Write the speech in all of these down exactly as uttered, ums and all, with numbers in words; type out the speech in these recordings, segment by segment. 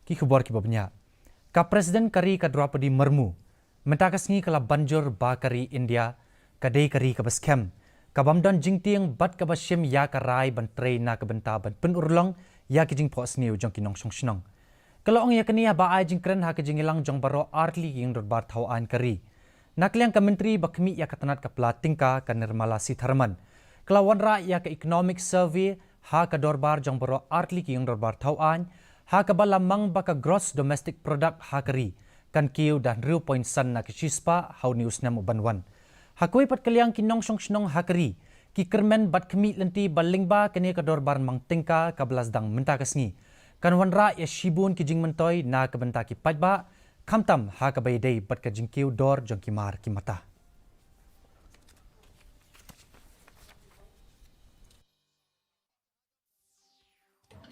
Ki khubor kiba bniah. Ka President ka ri ka Draupadi Murmu mynta ka sngi ka la banjur ba ka ri India ka dei ka ri kaba skhem, ka bym don jingtieng bad kaba shim ïa ka rai ban trei na ka bynta ban pynurlong ïa ki jingphohsniew jong ki nongshong shnong. Ka la ong ïa kane haba ai jingkren ha ka jingïalang jong baroh artylli ki ïing dorbar thaw aiñ ka ri. Na ka liang ka Myntri ba khmih ïa ka tnat ka pla tyngka ka Nirmala Sitharaman ka la wanrah ïa ka Economic Survey ha ka dorbar jong baroh artylli ki ïing dorbar thaw aiñ, ha kaba la mang ba ka Gross Domestic Product ha ka ri kan kiew da hynriew point san na ka shispah ha une u snem u ban wan. Ha kawei pat ka liang ki nongshong shnong ha ka ri ki kyrmen bad khmih lynti ba lyngba kane ka dorbar mang tyngka kaba la sdang mynta ka sngi kan wanrah ïa shibun ki jingmyntoi na ka bynta ki paidbah, khamtam ha kaba ïadei bad ka jingkiew dor jong ki mar ki mata.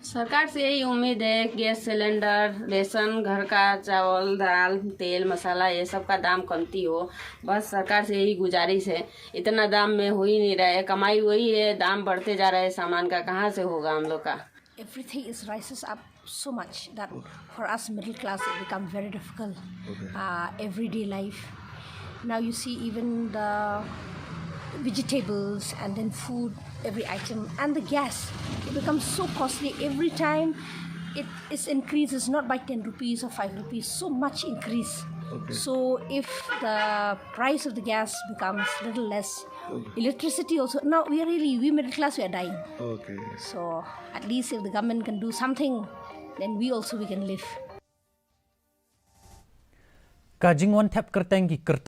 सरकार से यही उम्मीद है, गैस सिलेंडर, रेशन, घर का चावल, दाल, तेल, मसाला, ये सब का दाम कमती हो। बस सरकार से यही गुजारिश है। इतना दाम में हो ही नहीं रहा है, कमाई वही है, दाम बढ़ते जा रहा है सामान का, कहाँ से होगा हम लोग का? Everything is rises up so much that for us middle class it become very difficult. Uh, everyday life. Now you see even the vegetables and then food, every item, and the gas, it becomes so costly every time. It is increases not by ten rupees or five rupees, so much increase. So if the price of the gas becomes little less, electricity also, now we are really, we middle class, we are dying. Okay. So at least if the government can do something, then we also we can live. Ka jingwan thep kyrteng ki kyrt